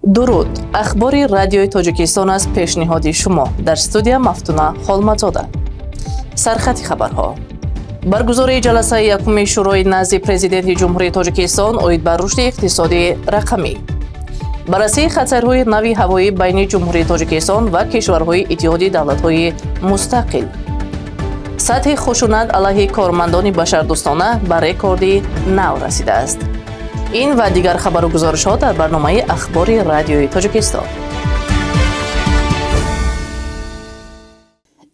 Дуруд! Ахбори Радиои Тоҷикистон аз пешниҳоди шумо. Дар студия Мафтуна Холмадзода. Сархати хабарҳо: баргузории ҷаласаи якуми Шӯрои назди Президенти Ҷумҳурии Тоҷикистон оид ба рушди иқтисоди рақамӣ, баррасии хатсайрҳои нави ҳавоӣ байни Ҷумҳурии Тоҷикистон ва кишварҳои Иттиҳоди Давлатҳои Мустақил, сатҳи хушунат алайҳи кормандони башардӯстона ба рекорди нав расидааст. Ин ва дигар хабару гузоришҳо дар барномаи Ахбори Радиои Тоҷикистон.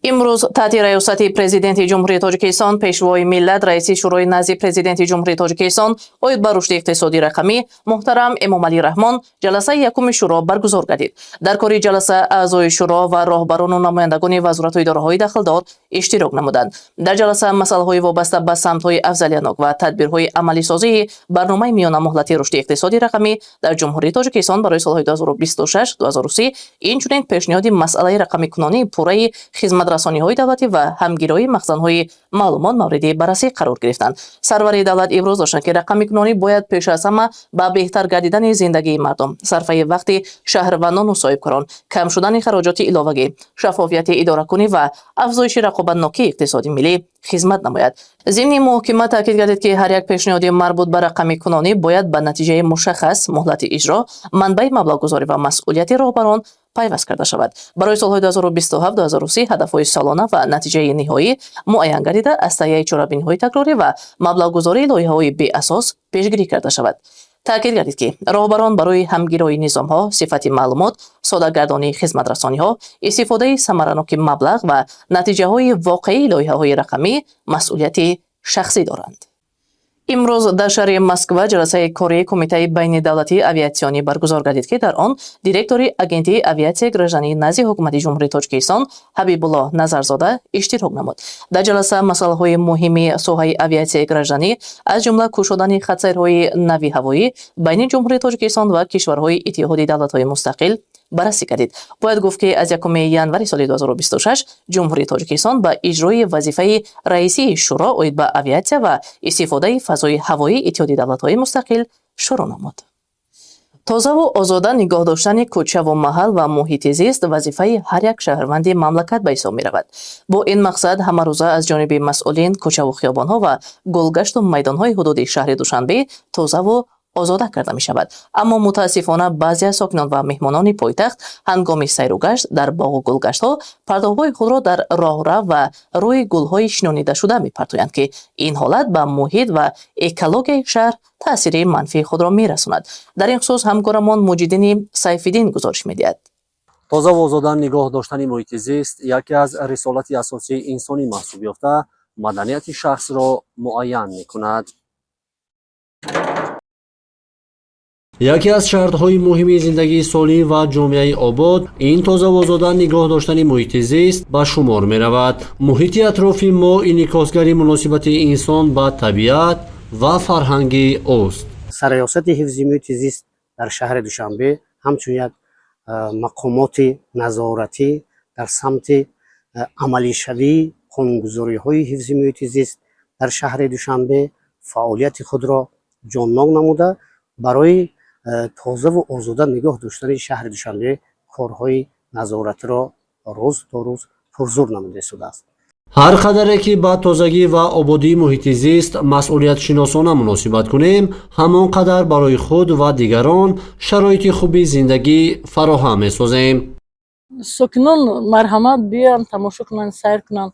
Имрӯз таҳти раёсати Президенти Ҷумҳурии Тоҷикистон, Пешвои миллат, раиси Шӯрои назди Президенти Ҷумҳурии Тоҷикистон оид ба рушди иқтисоди рақамӣ муҳтарам Эмомалӣ Раҳмон ҷаласаи якуми шӯро баргузор гардид. Дар кори ҷаласа аъзои шӯро ва роҳбарону намояндагони вазорату идораҳои дахлдор иштирок намуданд. Дар ҷаласа масъалаҳои вобаста ба самтҳои афзалиятнок ва тадбирҳои амалисозии барномаи миёнамуҳлати рушди иқтисоди рақамӣ дар Ҷумҳурии Тоҷикистон барои солҳои 2026-2030, инчунин пешниҳоди масъалаи рақамикунонии пурраи хизматрасониҳои давлатӣ ва ҳамгироии махзанҳои маълумот мавриди баррасӣ қарор гирифтанд. Сарвари давлат иброз доштанд, ки рақамикунонӣ бояд пеш аз ҳама ба беҳтар гардидани зиндагии мардум, сарфаи вақти шаҳрвандону соҳибкорон, кам шудани хароҷоти иловагӣ, шаффофияти идоракунӣ ва афзоиши рақобатнокии иқтисоди миллӣ хизмат намояд. Зимни муҳокима таъкид гардид, ки ҳар як пешниҳоди марбут ба рақамикунонӣ бояд ба натиҷаи мушаххас, муҳлати иҷро, манбаи маблағгузорӣ ва масъулияти роҳбарон пайваст карда шавад. Барои солҳои 2027-2030 ҳадафҳои солона ва натиҷаи ниҳоӣ муайян гардида, аз таҳияи чорабиниҳои такрорӣ ва маблағгузории лоиҳаҳои беасос пешгирӣ карда шавад. Таъкид гардид, ки роҳбарон барои ҳамгироии низомҳо, сифати маълумот, содагардонии хизматрасониҳо, истифодаи самараноки маблағ ва натиҷаҳои воқеии лоиҳаҳои рақамӣ масъулияти шахсӣ доранд. Имрӯз дар шаҳри Москва ҷаласаи кории Кумитаи байнидавлатии авиатсионӣ баргузор гардид, ки дар он директори Агентии авиатсияи граждании назди Ҳукумати Ҷумҳурии Тоҷикистон Ҳабибулло Назарзода иштирок намуд. Дар ҷаласа масъалаҳои муҳими соҳаи авиатсияи гражданӣ, аз ҷумла кушодани хатсайрҳои нави ҳавоӣ байни Ҷумҳурии Тоҷикистон ва кишварҳои Иттиҳоди Давлатҳои Мустақил баррасӣ гардид. Бояд гуфт, ки аз 1 январи соли 2026 Ҷумҳурии Тоҷикистон ба иҷрои вазифаи раисии Шӯро оид ба авиатсия ва истифодаи фазои ҳавоии Иттиҳоди Давлатҳои Мустақил шурӯъ намуд. Тозаву озода нигоҳ доштани кӯчаву маҳал ва муҳити зист вазифаи ҳар як шаҳрванди мамлакат ба ҳисоб меравад. Бо ин мақсад ҳамарӯза аз ҷониби масъулин кӯчаву хиёбонҳо ва гулгашту майдонҳои ҳудуди шаҳри Душанбе тозаву озода карда мешавад. Аммо мутаассифона, баъзе аз сокинон ва меҳмонони пойтахт ҳангоми сайру гашт дар боғу гулгаштҳо партовҳои худро дар роҳрав ва рӯи гулҳои шинонидашуда мепартоянд, ки ин ҳолат ба муҳит ва экологияи шаҳр таъсири манфии худро мерасонад. Дар ин хусус ҳамкорамон Муҷиддини Сайфиддин гузориш медиҳад. Тозаву озода нигоҳ доштани муҳити зист яке аз рисолати асосии инсонӣ маҳсуб ёфта, маданияти шахсро муайян мекунад. Яке аз шартҳои муҳими зиндагии солим ва ҷомеаи обод ин тозаву озода нигоҳ доштани муҳити зист ба шумор меравад. Муҳити атрофи мо инъикосгари муносибати инсон ба табиат ва фарҳанги ӯст. Сарраёсати ҳифзи муҳити зист дар шаҳри Душанбе ҳамчун як мақомоти назоратӣ дар самти амалишавии қонунгузориҳои ҳифзи муҳити зист дар шаҳри Душанбе фаъолияти худро ҷоннок намуда, барои тозаву озода нигоҳ доштани шаҳри Душанбе корҳои назоратиро рӯз то рӯз пурзур намуда истодааст. Ҳар қадаре ки ба тозагӣ ва ободии муҳити зист масъулиятшиносона муносибат кунем, ҳамон қадар барои худ ва дигарон шароити хуби зиндагӣ фароҳам месозем. Сокинон марҳамат, биёянд, тамошо кунанд, сайр кунанд.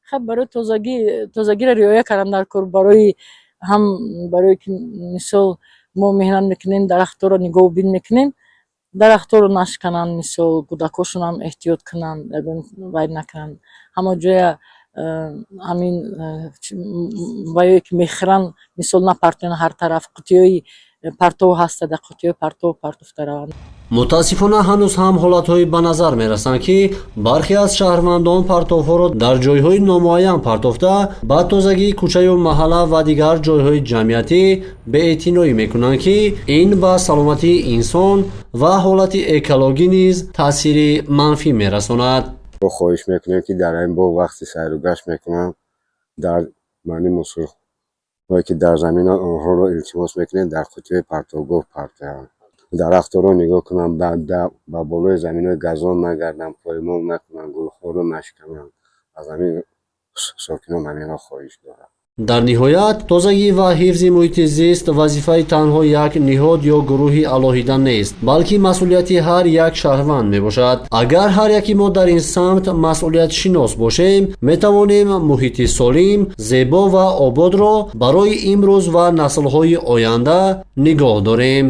Хаб, барои тозагӣ, тозагиро риоя кардан дар кор, барои ҳам барое ки, мисол, мо меҳнат мекунем, дарахтҳоро нигоҳубин мекунем, дарахтҳоро нашкананд, мисол, кӯдакҳошонам эҳтиёт кунанд, ягон вай накунанд, ҳама ҷоя ҳамин ваёе ки мехӯранд, мисол, напартоянд ҳар тараф. Қутиҳои партов ҳаста, дар қутиҳои партов партофта раванд. Мутаассифона, ҳанӯз ҳам ҳолатҳое ба назар мерасанд, ки бархе аз шаҳрвандон партовҳоро дар ҷойҳои номуайян партофта, ба тозагии кӯчаю маҳалла ва дигар ҷойҳои ҷамъиятӣ беэътиноӣ мекунанд, ки ин ба саломатии инсон ва ҳолати экологӣ низ таъсири манфӣ мерасонад. Мо хоҳиш мекунем, ки дар ин боғ вақти сайру гашт мекунанд, дар мани мусулҳое, ки дар заминанд, онҳоро илтимос мекунем, дар қутиҳои партовгоҳ партоянд. Дарахтҳоро нигоҳ кунанд, ба болои заминҳои газон нагарданд, поймол накунанд, гулхоро нашикананд. Аз ҳамин сокинон ҳаминро хоҳиш дорам. Дар ниҳоят, тозагӣ ва ҳифзи муҳити зист вазифаи танҳо як ниҳод ё гурӯҳи алоҳида нест, балки масъулияти ҳар як шаҳрванд мебошад. Агар ҳар яки мо дар ин самт масъулиятшинос бошем, метавонем муҳити солим, зебо ва ободро барои имрӯз ва наслҳои оянда нигоҳ дорем.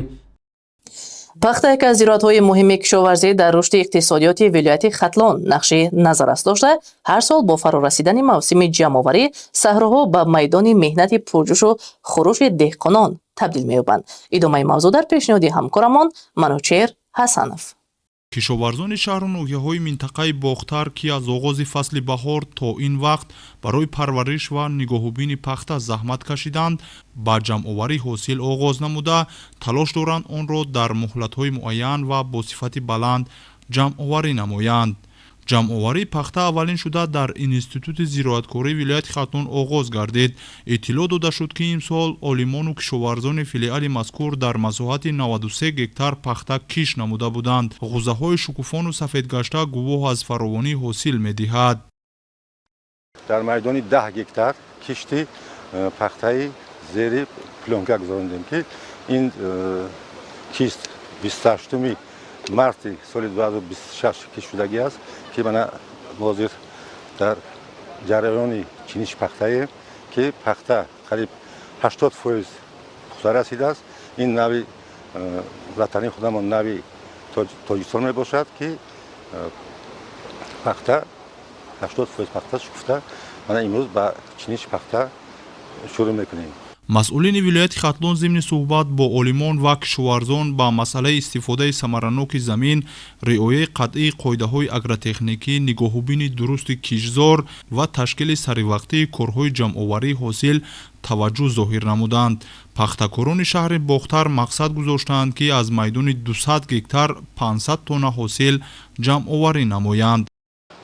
Пахта яке аз зироатҳои муҳими кишоварзӣ дар рушди иқтисодиёти вилояти Хатлон нақши назаррас дошта, ҳар сол бо фарорасидани мавсими ҷамъоварӣ саҳроҳо ба майдони меҳнати пурҷӯшу хурӯши деҳқонон табдил меёбанд. Идомаи мавзӯъ дар пешниҳоди ҳамкорамон Манучер Ҳасанов. Кишоварзони шаҳру ноҳияҳои минтақаи Бохтар, ки аз оғози фасли баҳор то ин вақт барои парвариш ва нигоҳубини пахта заҳмат кашиданд, ба ҷамъоварии ҳосил оғоз намуда, талош доранд онро дар муҳлатҳои муайян ва бо сифати баланд ҷамъоварӣ намоянд. Ҷамъоварии пахта аввалин шуда дар Институти зироаткории вилояти Хатлон оғоз гардид. Иттилоъ дода шуд, ки имсол олимону кишоварзони филиали мазкур дар масоҳати 93 гектар пахта кишт намуда буданд. Ғӯзаҳои шукуфону сафедгашта гувоҳ аз фаровонии ҳосил медиҳад. Дар майдони 10 гектар кишти пахтаи зери плёнка гузарондем, ки ин кишт 28 марти соли 2026 кишт шудагӣ аст, ки мана ҳозир дар ҷараёни чиниши пахтаем, ки пахта қариб 80% пухта расидааст. Ин нави ватании худамон, нави Тоҷикистон мебошад, ки пахта 80% пахта шукуфта. Мана имрӯз ба чиниши пахта шурӯъ мекунем. Масъулини вилояти Хатлон зимни суҳбат бо олимон ва кишоварзон ба масъалаи истифодаи самараноки замин, риояи қатъии қоидаҳои агротехникӣ, нигоҳубини дурусти киштзор ва ташкили саривақтии корҳои ҷамъоварии ҳосил таваҷҷӯҳ зоҳир намуданд. Пахтакорони шаҳри Бохтар мақсад гузоштаанд, ки аз майдони 200 гектар 500 тонна ҳосил ҷамъоварӣ намоянд.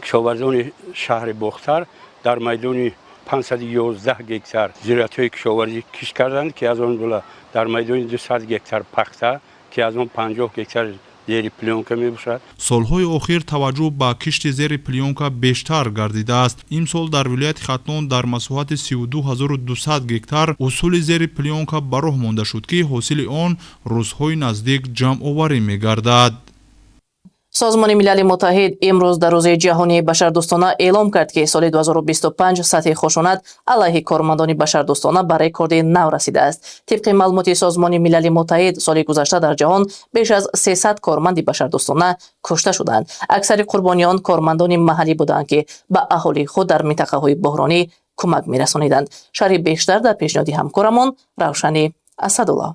Кишоварзони шаҳри Бохтар дар майдони 511 гектар зироатҳои кишоварзӣ кишт карданд, ки аз он ҷумла дар майдони 200 гектар пахта, ки аз он 50 гектар зери плёнка мебошад. Солҳои охир таваҷҷӯҳ ба кишти зери плёнка бештар гардидааст. Имсол дар вилояти Хатлон дар масоҳати 32 200 гектар усули зери плёнка ба роҳ монда шуд, ки ҳосили он рӯзҳои наздик ҷамъоварӣ мегардад. Созмони Милали Муттаҳид имрӯз дар Рӯзи ҷаҳонии башардӯстона эълом кард, ки соли 2025 сатҳи хушунат алайҳи кормандони башардӯстона ба рекорди нав расидааст. Тибқи маълумоти Созмони Милали Муттаҳид, соли гузашта дар ҷаҳон беш аз 300 корманди башардӯстона кушта шуданд. Аксари қурбониён кормандони маҳаллӣ буданд, ки ба аҳолии худ дар минтақаҳои буҳронӣ кӯмак мерасониданд. Шарҳи бештар дар пешниҳоди ҳамкорамон Равшани Асадулло.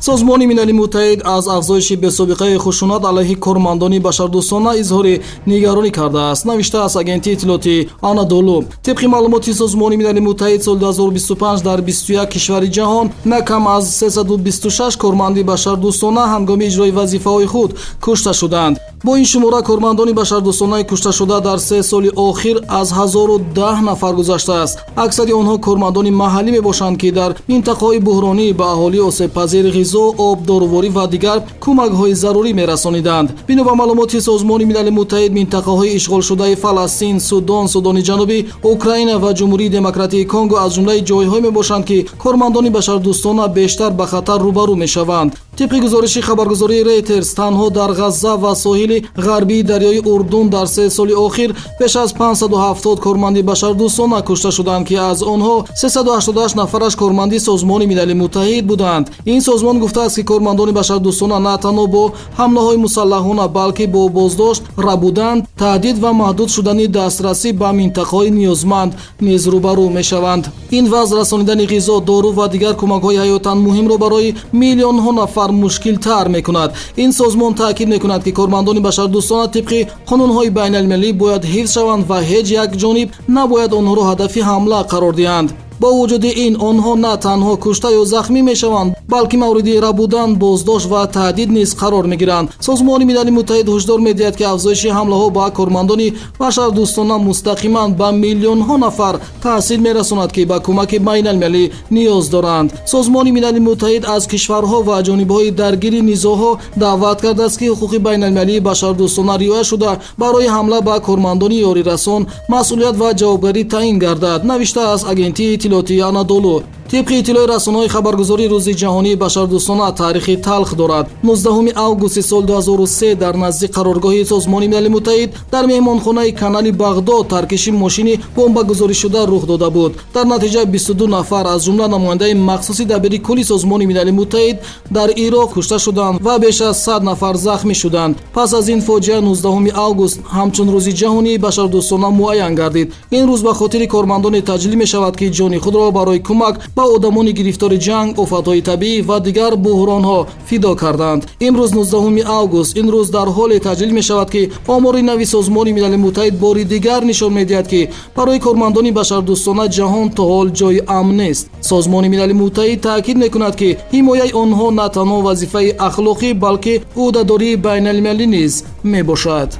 Созмони Милали Муттаҳид аз афзоиши бесобиқаи хушунат алайҳи кормандони башардӯстона изҳори нигаронӣ кардааст, навиштааст агентии иттилоотии Анадолу. Тибқи маълумоти Созмони Милали Муттаҳид, соли 2025 дар 21 кишвари ҷаҳон на кам аз 326 корманди башардӯстона ҳангоми иҷрои вазифаҳои худ кушта шуданд. Бо ин шумора кормандони башардӯстонаи кушташуда дар 3 соли охир аз 1010 нафар гузаштааст. Аксари онҳо кормандони маҳаллӣ мебошанд, ки дар минтақаҳои буҳронӣ ба аҳолии осебпазир ғизо, об, доруворӣ ва дигар кӯмакҳои зарурӣ мерасониданд. Бино ба маълумоти Созмони Милали Муттаҳид, минтақаҳои ишғолшудаи Фаластин, Судон, Судони Ҷанубӣ, Украина ва Ҷумҳурии Демократии Конго аз ҷумлаи ҷойҳое мебошанд, ки кормандони башардӯстона бештар ба хатар рӯбарӯ мешаванд. Тибқи гузориши хабаргузории Рейтерс, танҳо дар Ғазза ва соҳили ғарбии дарёи Урдун дар 3 соли охир беш аз 570 корманди башардӯстона кушта шуданд, ки аз онҳо 388 нафараш корманди Созмони Милали Муттаҳид буданд. Ин созмон гуфтааст, ки кормандони башардӯстона на танҳо бо ҳамлаҳои мусаллаҳона, балки бо боздошт, рабудан, таҳдид ва маҳдуд шудани дастрасӣ ба минтақаҳои ниёзманд низ рӯбарӯ мешаванд. Ин вазъ расонидани ғизо, дору ва дигар кӯмакҳои ҳаётан муҳимро барои миллионҳо нафар мушкилтар мекунад. Ин созмон таъкид мекунад, ки кормандони башардӯстона тибқи қонунҳои байналмилалӣ бояд ҳифз шаванд ва ҳеҷ як ҷониб набояд онҳоро ҳадафи ҳамла қарор диҳанд. Бо вуҷуди ин, онҳо на танҳо кушта ё захмӣ мешаванд, балки мавриди рабудан, боздошт ва таҳдид низ қарор мегиранд. Созмони Милали Муттаҳид ҳушдор медиҳад, ки афзоиши ҳамлаҳо ба кормандони башардӯстона мустақиман ба миллионҳо нафар таъсир мерасонад, ки ба кӯмаки байналмилалӣ ниёз доранд. Созмони Милали Муттаҳид аз кишварҳо ва ҷонибҳои даргири низоъҳо даъват кардааст, ки ҳуқуқи байналмилалии башардӯстона риоя шуда, барои ҳамла ба кормандони ёрирасон масъулият ва ҷавобгарӣ таъин гардад, навиштааст агентии иттилоотии Анадолу. Тибқи иттилои расонаҳои хабаргузорӣ, Рӯзи ҷаҳонии башардӯстона таърихи талх дорад. 19 августи соли 2003 дар назди қароргоҳи Созмони Милали Муттаҳид дар меҳмонхонаи канали Бағдод таркиши мошини бомбагузоришуда рух дода буд. Дар натиҷа 22 нафар, аз ҷумла намояндаи махсуси дабири кулли Созмони Милали Муттаҳид дар Ироқ, кушта шуданд ва беш аз 100 нафар захмӣ шуданд. Пас аз ин фоҷиа 19 август ҳамчун Рӯзи ҷаҳонии башардӯстона муайян гардид. Ин рӯз ба хотири кормандоне таҷлил мешавад, ки ҷони худро барои кӯмак ба одамони гирифтори ҷанг, офатҳои табиӣ ва дигар буҳронҳо фидо карданд. Имрӯз 19 август. Ин рӯз дар ҳоле таҷлил мешавад, ки омори нави Созмони Милали Муттаҳид бори дигар нишон медиҳад, ки барои кормандони башардӯстона ҷаҳон то ҳол ҷои амн нест. Созмони Милали Муттаҳид таъкид мекунад, ки ҳимояи онҳо на танҳо вазифаи ахлоқӣ, балки ӯҳдадории байналмилалӣ низ мебошад.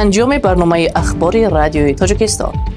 Анҷоми барномаи ахбори Радиои Тоҷикистон.